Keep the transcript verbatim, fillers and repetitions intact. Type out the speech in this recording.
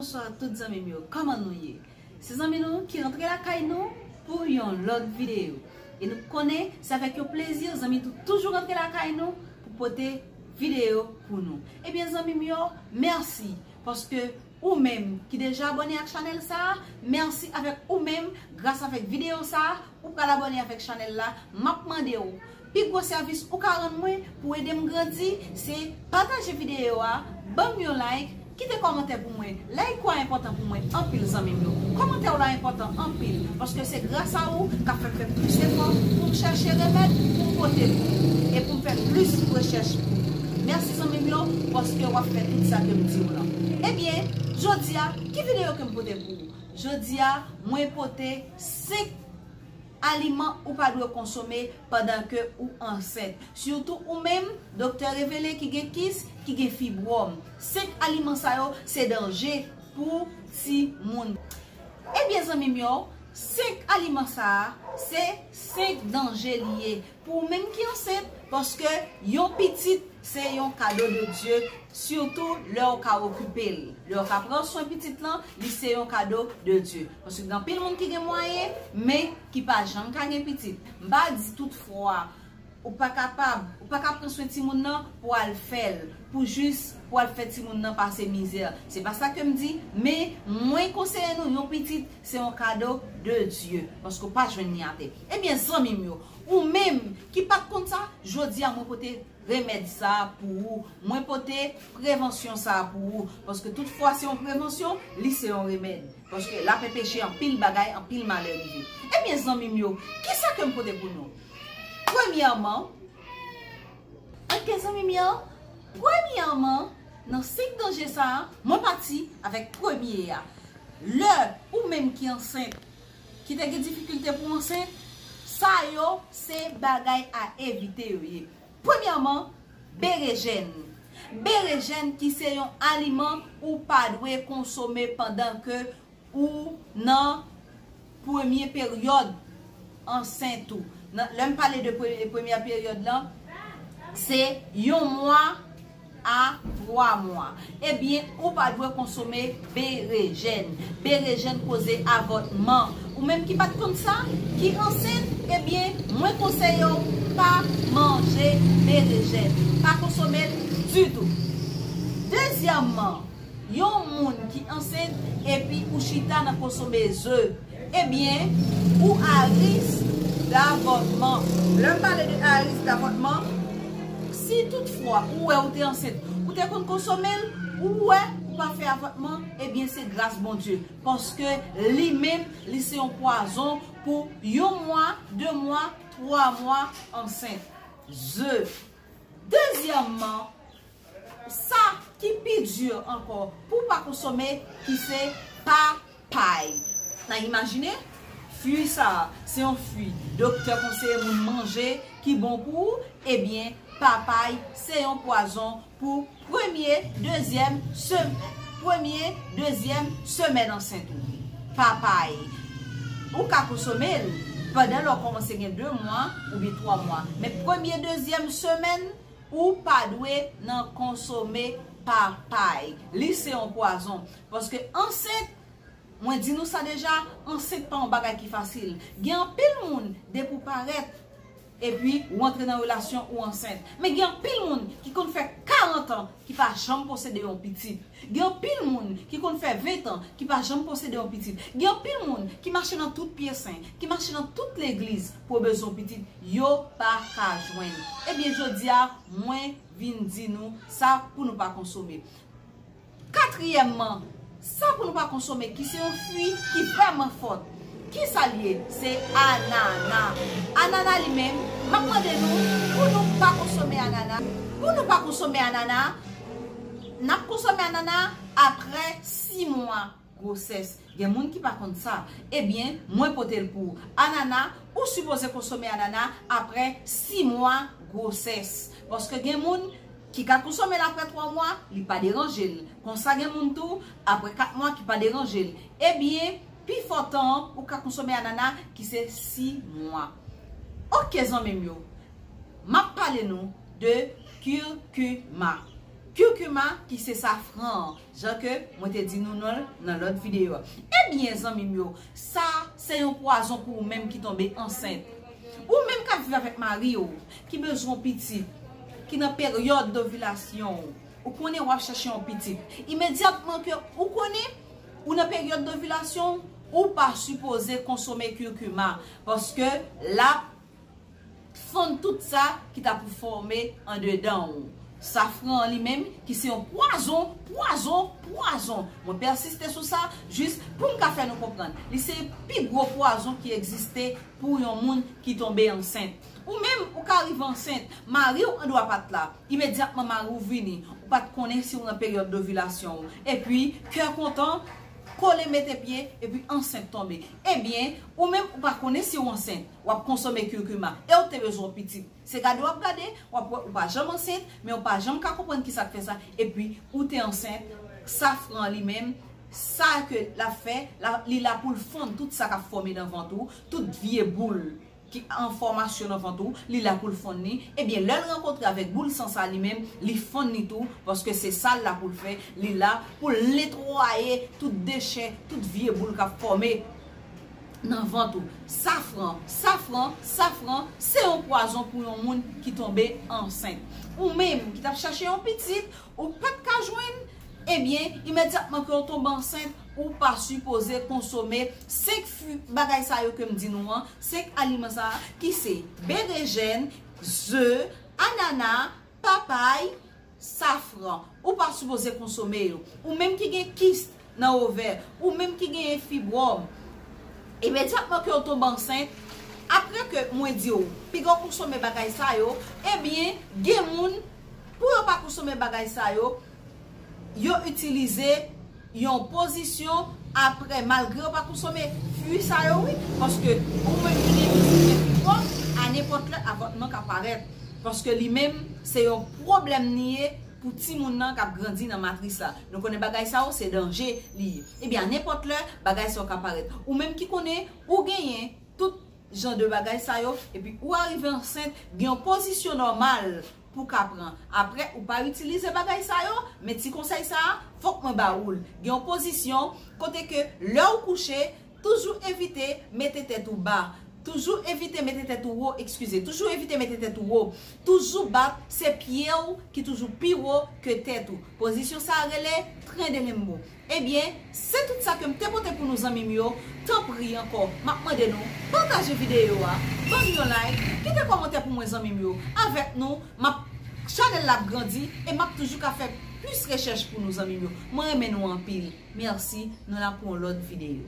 Bonswa tout zanmi m yo, kòman nou ye? Se zanmi nou ki rantre lakay nou pou yon lòt videyo. E nou konnen se avèk yon plezi zanmi nou toujou rantre lakay nou pou pote videyo pou nou. Ebyen zanmi m yo, mèsi paske ou menm ki deja abòne ak chanèl sa a, mèsi avèk ou menm, gras avèk videyo sa a, ou pral abòne avèk chanèl la, m ap mande w, pi gwo sèvis ou ka rann mwen pou ede m grandi, se pataje videyo a, ban m yon like, kite kòmantè pou mwen. Like ou a enpòtan pou mwen anpil zanmi m yo. Kòmantè w la enpòtan anpil, paske se gras a ou k ap fè m fè plis efò pou m chèche remèd, pou m pote pou ou, e pou m fè plis rechèch pou ou. Mèsi zanmi m yo, paske w ap fè tout sa ke m di w lan. Ebyen, jodi a, ki videyo ke m pote pou ou? Jodi a, mwen pote senk aliman ou pa dwe konsome pandan ke ou ansent. Sitou ou menm, doktè revele ki gen kis, ki gen fibwòm. Senk aliman sa yo se danje pou timoun. Ebyen zanmi m yo, senk aliman sa a, se senk danje li ye. Pou ou menm ki ansent, paske yon pitit se yon kado de Dye, sitou lè w ka okipe l. Lè w ka pran swen pitit lan, li se yon kado de Dye. Paske gen anpil moun ki gen mwayen, men ki pa janm ka gen pitit. M pa di tout fwa ou pa kapab, ou pa ka pran swen timoun nan pou al fè l, pou jis pou al fè timoun nan pase mizè. Se pa sa ke m di, men mwen konseye nou, yon pitit se yon kado de Dye, paske w pa jwenn li atè. Ebyen zanmi m yo, ou menm ki pa t konn sa, jodi a mwen pote remèd sa a pou ou, mwen pote prevansyon sa a pou ou, paske tout fwa se yon prevansyon, li se yon remèd. Paske lapè peche anpil bagay, anpil malè rive. Ebyen zanmi m yo, kisa ke m pote pou nou? Premyèman, ok zanmi m yo, premyèman, nan senk danje sa a, mwen pati avèk premye a. Lè ou menm ki ansent, ki te gen difikilte pou ansent, sa yo se bagay a evite yo ye. Premyèman, berejèn. Berejèn ki se yon aliman ou pa dwe konsome pandan ke ou nan premye peryòd ansent ou. Nan, lè m pale de pre-, premyè peryòd lan, se yon mwa a twa mwa. Ebyen, ou pa dwe konsome berejèn. Berejèn koze avòtman. Ou menm ki pa t konn sa, ki ansent, ebyen, mwen konseye w pa manje berejèn. Pa konsome l ditou. Dezyèmman, yon moun ki ansent epi ou chita nan konsome ze, ebyen, ou a risk davòtman. Lè m pale de a risk davòtman, si toutfwa ou wè ou te ansent, ou te konn konsome l, ou wè ou pa fè avòtman, ebyen, se gras Bondye. Paske li menm, li se yon pwazon pou yon mwa, de mwa, twa mwa ansent. Ze. Dezyèmman, sa ki pi di ankò pou w pa konsome, ki se papay. N a imajine, fwi sa a, se yon fwi doktè konseye moun manje ki bon pou ou, ebyen, papay se yon pwazon pou premye, dezyèm sem-, premye, dezyèm semèn ansent ou. Papay, ou ka konsome l pandan lè w kòmanse gen de mwa oubyen twa mwa. Men premye, dezyèm semèn, ou pa dwe nan konsome papay. Li se yon pwazon. Paske ansent, mwen di nou sa deja, ansent pa yon bagay ki fasil. Gen anpil moun, depi w parèt, epi ou antre nan relasyon, ou ansent. Men gen anpil moun ki konn fè karant an ki pa janm posede yon pitit. Gen anpil moun ki konn fè ven tan ki pa janm posede yon pitit. Gen anpil moun ki mache nan tout pye sen, ki mache nan tout legliz pou yo bezwen yon pitit, yo pa ka jwenn. Ebyen, jodi a, mwen vin di nou sa pou nou pa konsome. Katriyèmman, sa pou nou pa konsome, ki se yon fwi ki vrèman fòt. Kisa l ye? Se anana. Anana li menm, m ap mande nou pou nou pa konsome anana. Pou nou pa konsome anana, n ap konsome anana apre sis mwa gwosès. Gen moun ki pa konn sa. Ebyen, mwen pote l pou ou. Anana, ou sipoze konsome anana apre sis mwa gwosès. Paske gen moun ki ka konsome l apre twa mwa, li pa deranje l. Konsa gen moun tou, apre kat mwa ki pa deranje l. Ebyen, pi fò tan an, ou ka konsome anana ki se sis mwa. Ok, zanmi m yo. M ap pale nou de kirkima. Curcuma ki se safran an, jan ke mwen te di nou non l nan lòt videyo a. Ebyen, zanmi m yo, sa se yon pwazon pou ou menm ki tonbe ansent. Ou menm k ap viv avèk mari w, ki bezwen yon pitit, ki nan peryòd dovilasyon w, ou konnen w ap chèche yon pitit. Imedyatman ke ou konnen ou nan peryòd dovilasyon w, ou pa sipoze konsome curcuma, paske l ap fann tout sa ki ta pou fòme andedan w. Safran an li menm, ki se yon pwazon, pwazon, pwazon. Mwen pèsiste sou sa, jis pou m ka fè nou konprann. Li se pi gwo pwazon ki egziste pou yon moun ki tonbe ansent. Ou menm, ou ka rive ansent, mari w andwa pa t la, imedyatman mari w vini, ou pa t konnen si w nan peryòd dovilasyon w. Epi, kè kontan, kole mete pye, epi ansent tonbe. Ebyen, ou menm ou pa konnen si w ansent, w ap konsome curcuma, e w te bezwen yon pitit. Se gade w ap gade, w ap wè ou pa janm ansent, men ou pa janm ka konprann ki sa k fè sa, epi ou te ansent, safran li menm, sa ke l ap fè, la, li la pou l fann tout sa k ap fòme nan vant ou, tout vye boul ki an fòmasyon nan vant ou, li la pou l fann li. Ebyen, lè l rankontre avèk boul san sa li menm, li fann li tou, paske se sa l la pou l fè, li la pou l netwaye tout dechè, tout vye boul k ap fòme nan vant ou. Safran, safran, safran, se yon pwazon pou yon moun ki tonbe ansent. Ou menm ki t ap chache yon pitit, ou pa t ka jwenn, ebyen, imedyatman ke w tonbe ansent, ou pa sipoze konsome senk fwi, bagay sa yo ke m di nou an, senk aliman sa a, ki se berejèn, ze, anana, papay, safran. Ou pa sipoze konsome yo. Ou menm ki gen kis nan ovè, ou menm ki genyen fibwòm, imedyatman ke w tonbe ansent, apre ke mwen di w, piga w konsome bagay sa yo, ebyen, gen moun, pou yo pa konsome bagay sa yo, yo itilize yon pozisyon apre, malgre yo pa konsome fwi sa yo, wi, paske ou menm ki gen kis ki gen fibwòm, a nenpòt lè, avòtman ka parèt. Paske li menm, se yon pwoblèm li ye pou timoun nan k ap grandi nan matris la. Nou konnen bagay sa yo, se danje li ye. Ebyen, a nenpòt lè, bagay sa yo ka parèt. Ou menm ki konnen, ou genyen tout jan de bagay sa yo, epi ou arive ansent, gen yon pozisyon nòmal pou ka pran. Apre, ou pa itilize bagay sa yo, men ti konsèy sa a, fòk mwen ba ou l. Gen yon pozisyon kote ke lè w kouche, toujou evite mete tèt ou ba. Toujou evite mete tèt ou wo, ekskize, toujou evite mete tèt ou wo. Toujou bat, se pye w ki toujou pi wo ke tèt ou. Pozisyon sa a rele trendelenbo. Ebyen, se tout sa ke m te pote pou nou, zanmi m yo. Tanpri ankò, m ap mande nou, pataje videyo a, ban m yon like, kite kòmantè pou mwen, zanmi m yo. Avèk nou, m ap, chanèl la ap grandi e m ap toujou ka fè plis rechèch pou nou, zanmi m yo. Mwen renmen nou anpil. Mèsi, nou la pou yon lòt videyo.